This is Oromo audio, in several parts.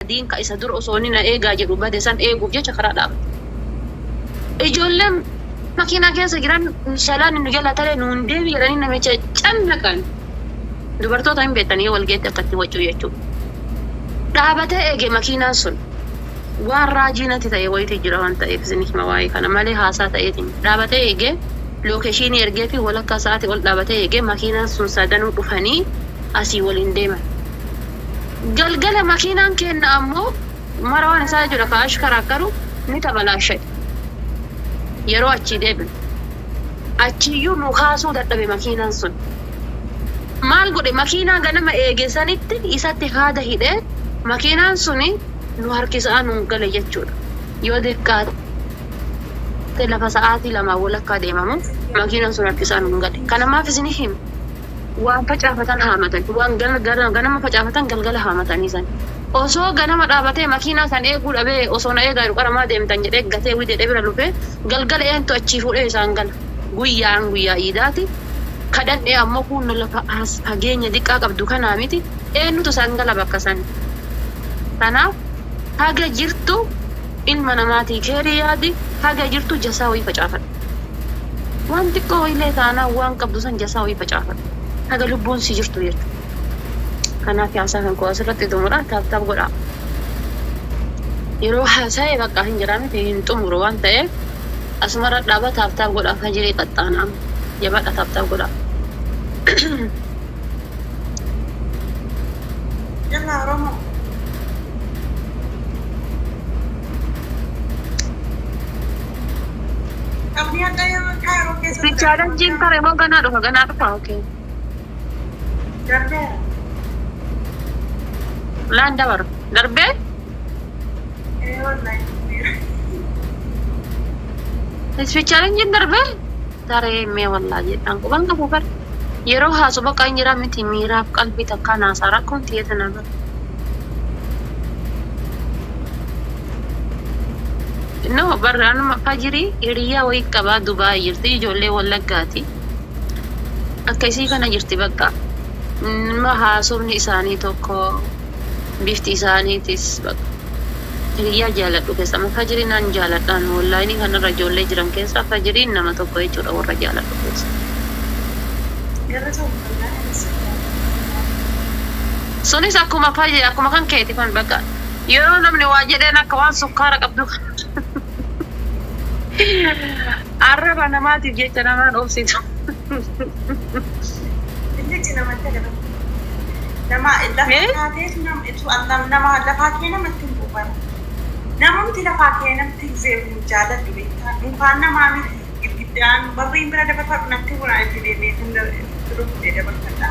Adiin ka isa dura osoo inni na eegaa jedhu bade san eeguuf jecha karaa dhaabate. Ijoolleen makiinaa keessa jiran salaan nu jala taree nuun deebi jedhanii namicha cannaqan. Dubartoota hin beektanii yoo walgeetti akkatti waccuu jechuudha. Dhaabatee eege makiinaan sun waan raajii natti ta'e wayitii jira waan ta'eef isin hima waa'ee kana malee haasaa ta'eetiin dhaabatee eege lookeeshinii ergee fi walakkaa sa'aatii ol dhaabatee eege makiinaan sun sadanuu dhufanii asii waliin deeman. Galgala makiinaan kenna ammoo mara waan isaa jechuudha ka ashkaraakkaru ni tabalaasha'e. Yeroo achii deebinu. Achiyyuu nu kaasuu dadhabe makiinaan sun. Maal godhe makiinaa ganama eege sanitti isatti haada hidhee makiinaan suni nu harkisaa nuun gale jechuudha. Yoo xiqqaate lafa sa'aatii 2 walakkaa deemamu makiinaan sun harkisaa nuun gale. Kana maaf isin himu? Waan facaafatan haamatan. Waan ganama facaafatan galgala haamatanii san. Osoo ganama dhaabatee makiinaa san eeguu dhabee osoo na eegaa jiru qaramaa deemtan jedhee gatee wii jedhee bira lufee galgala eentu achii fuudhee isaan gala. Guyyaan guyyaa iidaati. Kadhadhee ammoo kun lafa as fageenya diqqaa qabdu kanaa miti eenyutu isaan gala bakka san. Kanaaf haga jirtu ilma namaatii keerii yaadi haga jirtu jasaa wayii facaafadhu. Waan xiqqoo wayiilee taanaa waan qabdu san jasaa wayii facaafadhu. Haga lubbuun si jirtu jechuudha. Kanaaf haasaa kan koo asirratti xumura taap taap godhaa. Yeroo haasa'e bakka hin jiraa miti hin xumuru waan ta'eef asumarra dhaaba taap taap godhaa fajirii qaxxaanaa. Jabaadha taap taap godhaa. Yalla Oromoo. Qabni adda yeroo Kaayiroo keessatti Chaalenjiin kare moo ganaa dhufa ganaa dhufa okay. Darbeera. Laan dabaru darbee Ee wallahi. Chaalenjiin darbee taree mee wallaa jedhaan quban qabu bar yeroo haasu bakka hin jiraa miti miiraaf qalbii takkaa naasaa rakkoon tiyya nama. No barra anuma fajirii hiriyaa wayii qabaa Dubaay jirti ijoollee Wallaggaati. Akka isii kana jirti bakka. Nama haasofni isaanii tokko bifti isaaniitis bakka. Hiriyaa jaaladhu keessa amma fajirii naan jaaladhaan wallaayinii kanarra ijoollee jiran keessa fajiriin nama tokko jechuudha warra jaaladhu keessa. Gara tokko wallahi. Sunis akkuma fajiri akkuma kan keeti kan bakka yeroo namni waa jedheen akka waan sukkaara qabdu arraba namaatiif jecha namaan obsitu. Illichi namatti agarra. Nama lafa kaateetu nama ibsu nama lafaa kee namatti hin buufan. Namumti lafaa kee namatti hin zeebu jaaladhu beektaa. Mukaan namaa miti girgiddaan barriin bira dabarfadhu natti bunaa itti deebi'ee kan rukkutee dabarfadha.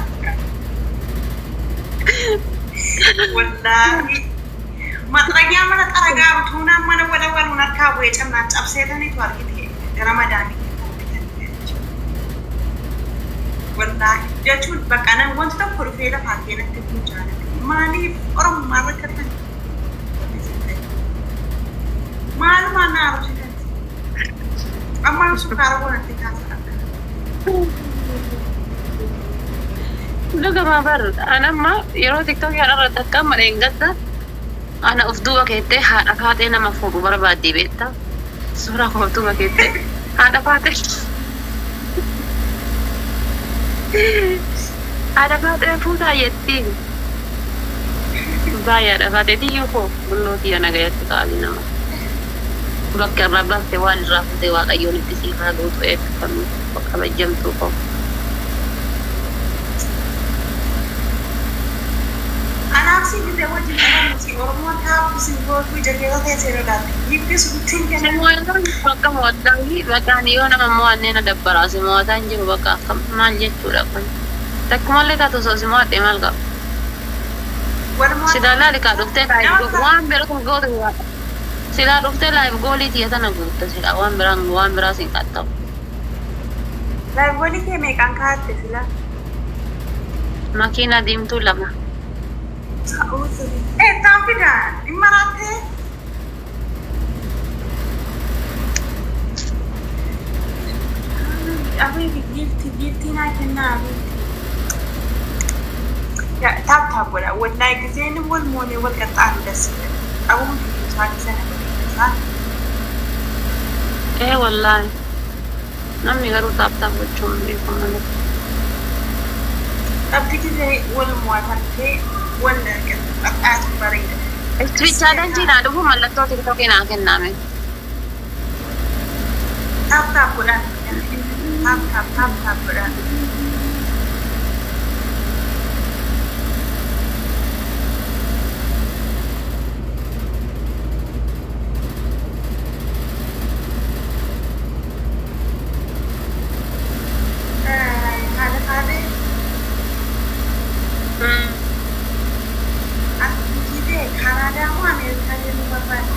Wallaahi. Maxxanyaa mana xaragaa utuunaan mana wala waluun harkaa bu'ee camnaan cabseetaniitu argite gara madaamii Wallaahi jechuun bakka nan wanti tokko dhufee lafaa kee natti kun jaalladhu. Maaliif Oromummaa rakkatan? Maalumaan na arrabsitan? Amma sukkaara godhatti kaasa akka. Dhugamaa bar anamma yeroo tiktookii irratti akka amma dheengadda ana of duuba keettee haadha faatee nama fuudhu barbaaddii beektaa. Suuraa koo of duuba keettee haadha faatee. Haadha faatee fuutaa jettiin. Baay'ee haadha faatee tiyyuu koo bulloo tiyya nagayatti qaalii nama. Bakka irraa baafte waan irraa fuute waaqayyoon itti siif haa guutu eebbifamu kabajamtuu koo. Anaaf si gisee wajjin qabamu si Oromoo taa'u si gootu ija keessa teessee lolaatti. Giiftii suttiin kennan. Simo'ataan bakka mo'ataa bakka yoo nama mo'annee na dabbaraa simo'ataan jiru bakka akkam maal jechuudha kun. Takkumallee taatu osoo simo'adhe maal qaba? Silaa laali kaa dhuftee laayif waan bira kun gootu silaa dhuftee laayif goolii tiyya tana guutta silaa waan biraan waan biraa siin qaxxabu. Laayif goolii kee meeqaan kaa'atte silaa? Makiinaa diimtuu 2. Ee taan fidaa hin maraattee? Abeeti giiftii giiftii naa kennaa abeeti. Tap tap godha. Wallahi giseen wal moonee wal qaxxaamu dassi. Qabuun isaan sana godhe. Ee wallaahi. Namni garuu tap tap gochuun beeku malee. Qabdi gisee wal mo'atantee wal qaxxaatu bareeda. Speed challenge naa dhufu mallattoo TikTokii naa kenname. Tap tap godhaan. Tap tap tap tap godhaan. Haala faadhee ati Kanaadaa moo Ameerikaa deemuu barbaadda?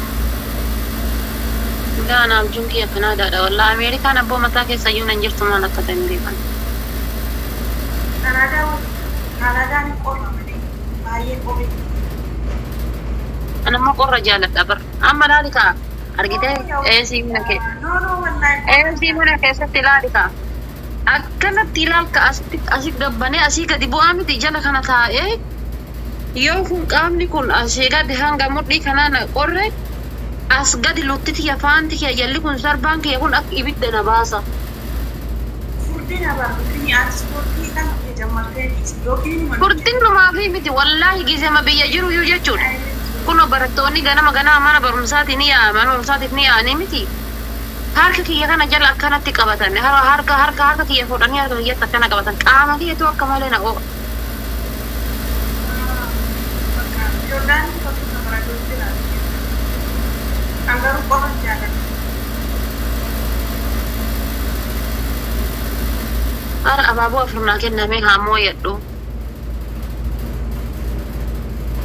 Gaanaaf junkii Kanaadaadha. Wallaahi Ameerikaan abboo mataa keessa iyyuu nan jirtu maal akka ta'e hin beekan. Kanaadaa Kanaadaan qorra malee baay'ee qorri. Ani immoo qorra jaaladha bar. Amma laali kaa argitee eesii mana kee. No no wallaahi. Eesii mana keessatti ilaali kaa. Akkanatti ilaalka asitti asii gabbanee asii gadi bu'aa miti jala kana taa'ee yoo kun qaamni kun asii gadi hanga mudhii kanaan qorre as gadi lutti tiyya faanti kiyya jalli kun sarbaan kiyya kun akka ibidda na baasa. Furdina barbaadni ati ispoortii kan jammartee dhiisi yookiin Furdinnumaa fi miti wallaahi gizema biyya jiru iyyuu jechuudha. Kunoo barattoonni ganama ganama mana barumsaatii ni yaa'a mana barumsaatiif ni yaa'anii miti. Harka kiyya kana jala akkanatti qabatan harka harka harka kiyya fuudhanii harka kiyyatti akkana qabatan qaama kiyyatu akka malee na oo'a. Jordaan tokko barattoota jira. Kan garuu qorra jaalladha. Hara abaaboo afur naa kenname haa mooyadhu.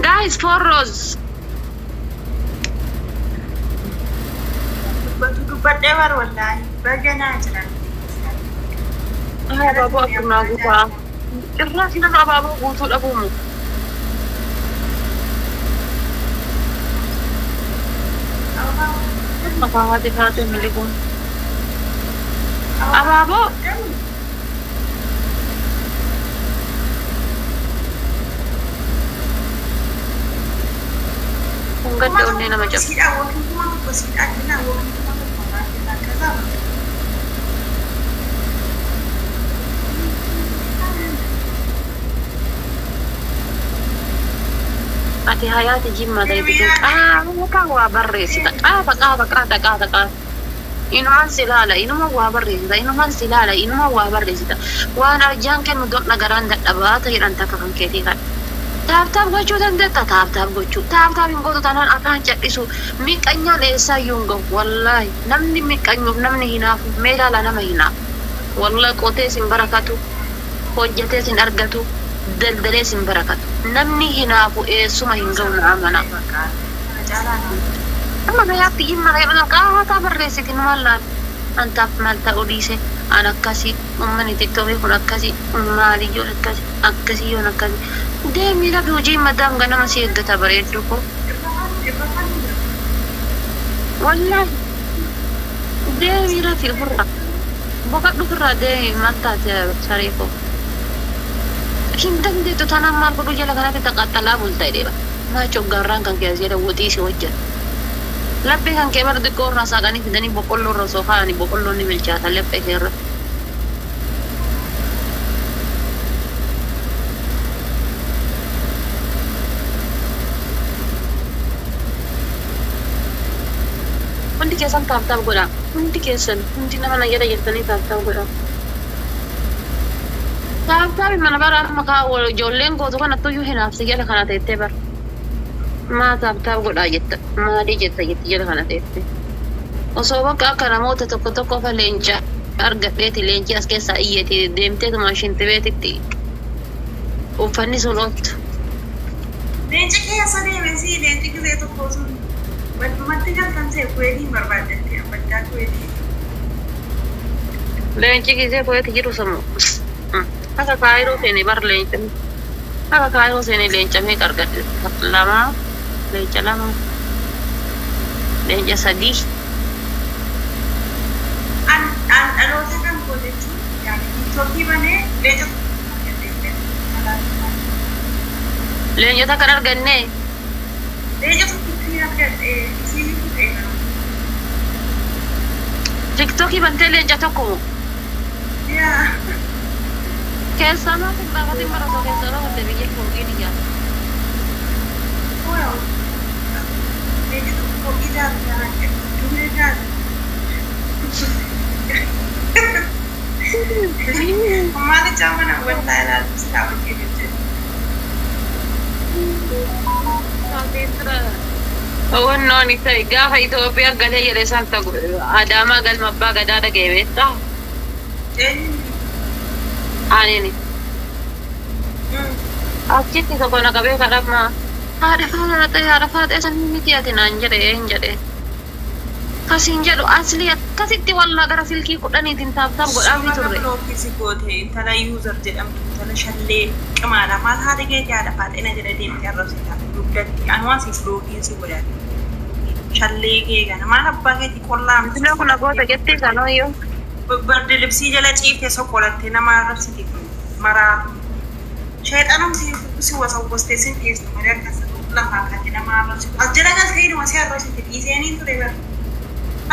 Guys, four rose. Dubbatu dubbadhee bar wallaahi baganaa jiran. Hara abaaboo afur naa guutaa. Irraas nama abaaboo guutuu dhabuumu. Maqaa haati faatee miliquun. Abaaboo. Kun gadda onnee nama cabsa. Siidhaa yookiin 1000 siidhaa kennaa yookiin 1000 naa kennaa kaza bakka. Ati hayaati jimma ta'e bituu qaama waa barreessita qaama qaama qaata qaata qaata. Inuman si ilaala inuma waa barreessita inuman si ilaala inuma waa barreessita waan arjaan kennu doon garaan dadhabaa ta'edhaan takka kan keetii kan. Tap tap gochuu dandeetta tap tap gochuu tap tap hin gootu taanaan afaan cadhisu miqqanyaan eessaayyuu hin gahu wallaahi namni miqqanyuuf namni hinaafu mee ilaala nama hinaafu wallaahi qotee sin barakatu hojjetee sin argatu daldalee sin barakatu namni hinaafu eessuma hin gahu na amana. Amma hayaatti jimma ta'e qaataa barreessiti maal laal antaaf maal ta'uu dhiise an akkasii uummanni TikTokii kun akkasii maaliyyoo akkasii akkasii yoon akkasii deemii lafi hojii madaam ganama si eeggata bareedduu koo wallaahi deemii lafi ofirraa boqadhu ofirraa deemii maal taate saree koo hin dandeettu tanaan maal godhu jala kanatti taqaaxalaa bulta jedhee maa coggaarraan kan kee as jedha woxii si hojjeta. Laphee kan kee bara xiqqoo irraa saaqanii fidanii boqqolloo irra osoo kaa'anii boqqolloon ni bilchaata laphee kee irratti. Hundi keessan tap tap godhaa. Hundi keessan hundi nama na jedha jettanii tap tap godhaa. Tap tap mana bara amma kaa ijoolleen gootu kanattuyyuu hinaafsi jala kana teettee bara. Maa tap tap godhaa jetta maalii jetta jetti jala kana teettee. Osoo bakka akka namoota tokko tokko fa leenca argadheeti leenci as keessaa iyyati deemteetuma shintibeetitti uffanni sun ooltu. Leenci keessa deeme si leenci gisee tokko sun walumatti galtamsee kuweetiin barbaaddatte abbaddaa kuweetii. Leenci gisee kuweeti jiru sammuu. Akka kaayiroo seene bar leenca. Akka kaayiroo seene leenca meeqa argadhe? Lama, leenca lama, leenca sadii. An dhaloota kan koo jechuun yaani TikTokii banee leenca tokko argadhee. Leenjota kan arganne. Leenca tokkitti argadhe isiin fudhee. Tiktokii bantee leenca tokko moo? Yaa. Keessaa maaf hin baafatin bara osoo keessaa baafatte biyya fooqiin ijaara. Well, leenca tokko fooqii ijaaru jaalladhe. Duubni ijaaru. Maali jaamana wallaahi ilaalu silaa hojii jechuudha. Wannoon ta'e gaafa Itoophiyaa galee jedhe isaan ta'u Adaamaa galma abbaa gadaa dhaga'e beektaa? Eenyu? Anini. Achitti tokko na qabee kadhama. Haadha faatee haadha faatee sanii miti ati naan jedhe een jedhe. Kasiin jedhu asli akkasitti wallaa gara silkii 10tiin taaptaap godhaafii Suuraa turre. bilookii goote intala yuuzar jedhamtu intala shallee cimaadha. Maal haadha keetii haadha faaxee na jedha deemtee arrabsita dugdatti. Anumaan si bilookiin si godhate. Shallee kee kana maal abbaa keetii qollaa miti. Iddoo kun goota jettee kanooyyoo. Bardi libsii jala ciiftee soqolattee nama arrabsiti kun maraatu. Sheexanum si wasawwastee sin dhiyeessu malee akkas lafaa kaatee nama arrabsitu. As jala galtee inuma si arrabsiti dhiiseenii ture bara.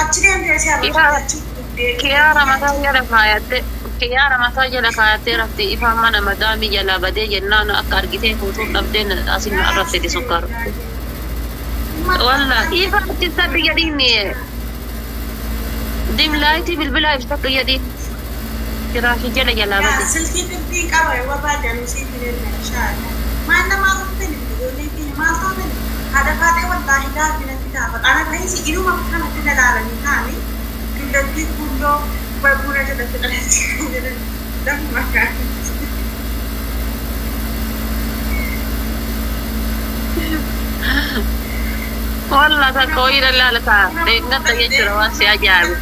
Achi deemtee si arrabsiti achi dugdee. Kiyyaara mataa jala kaayattee kiyyaara mataa jala kaayattee rafti ifaan mana madaamii jalaa badee jennaan akka argitee fuutuun dhabdeen asin arrabsiti sukkaara. Walla ifa itti saddu jedhiin dimlaayitii bilbilaa ibsadhu jedhiin firaashii jala jalaa Yaa bade. silkii bilbii qaba yoo barbaadan siif hin erga inshaalla. Maal namaa dhuftan ijoollee keenya maal taatan haadha faatee wallaahi gaaffii natti gaafata. Ana ta'isi inuma kanatti dalaalanii taa'anii dullattii kulloo buna jalatti dhalatti kan jedhan lafuma kaa'anii. Walla takka wayii lallaalata deeggarta jechuudha waan si ajaa'ibu.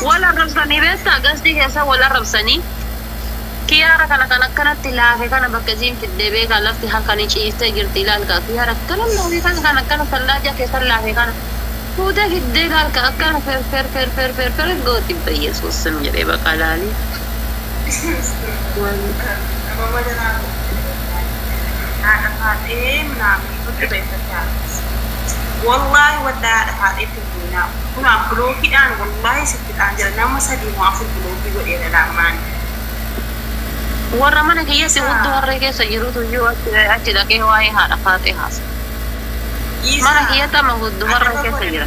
Wal arrabsanii beektaa gastii keessa wal arrabsanii kiyyaara kana kan akkanatti laafe kana bakka isiin fiddee beekaa lafti halkanii ciiftee jirti ilaalka kiyyaara akkana laafe kana kan akkana sallaajaa keessa laafe kana fuutee fiddee ilaalka akkana fer fer fer fer fer fer gooti bayyesuus sim jedhee baqa laalii. Ababa jalaa haadha faatee ምናምን hundi beektaa. Wallaahi wallaahi haadha faateetti hin bu'inaa. Kunaa bilookiidhaan wallaahi sittidhaan jira nama sadii moo afur bilookii godheera lamaan. Warra mana kiyyeessi hudduu harree keessa jirutu iyyuu achi dhaqee waa'ee haadha faatee haasa. Mana kiyyatti amma hudduu harree keessa jira.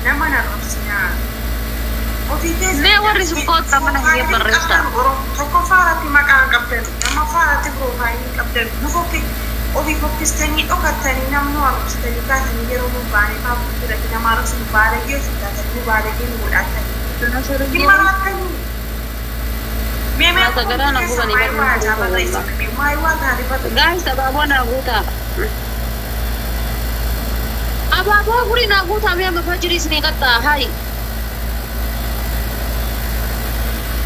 Nama na robsinaa. Ofii keessa. Mee warri sun koottaa mana kiyya barreessaa. Tokkoffaa irratti maqaa hin qabdan, lammaffaa irratti piroofaayilii hin qabdan. Nu fokke ofii fokkistanii dhokattanii namni arrabsitanii kaatanii yeroo nu baane fa'aa irratti nama arrabsinu baalayyee ofii taatanii nu baalayyee nu godhaatanii. Hin maraattanii. Mee mee Mata garaa na gubanii maayii waa barnoota barreessame mee maayii waa gaarii barreessame. Guys, abaaboo naa guutaa. Abaaboo afurii naa guutaa mee amma fajjirii isinii qaxxaa hayi.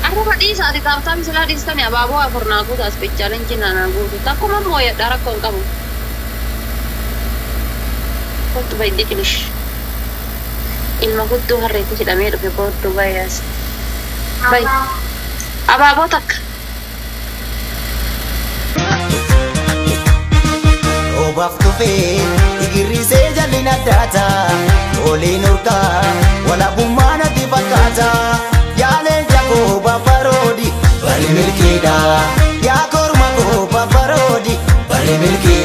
Arraba dhiisa ati taaptaam silaa dhiistani abaaboo afur naa guutaa as bichaalenji naa guutu. Takkuma mooyadha rakkoo hin qabu. Kottu bayi diqilish. Ilma guddoo harreetti hidhamee dhufe kottu bayi as. Bayi. Abaaboo takka. Obaaf dhufee igirrisee jalli addaata oliin urgaa walaabummaa natti fakkaata yaaleen jakoo babaroodi bari milkiidha yaa korma koo babaroodi bari milkiidha.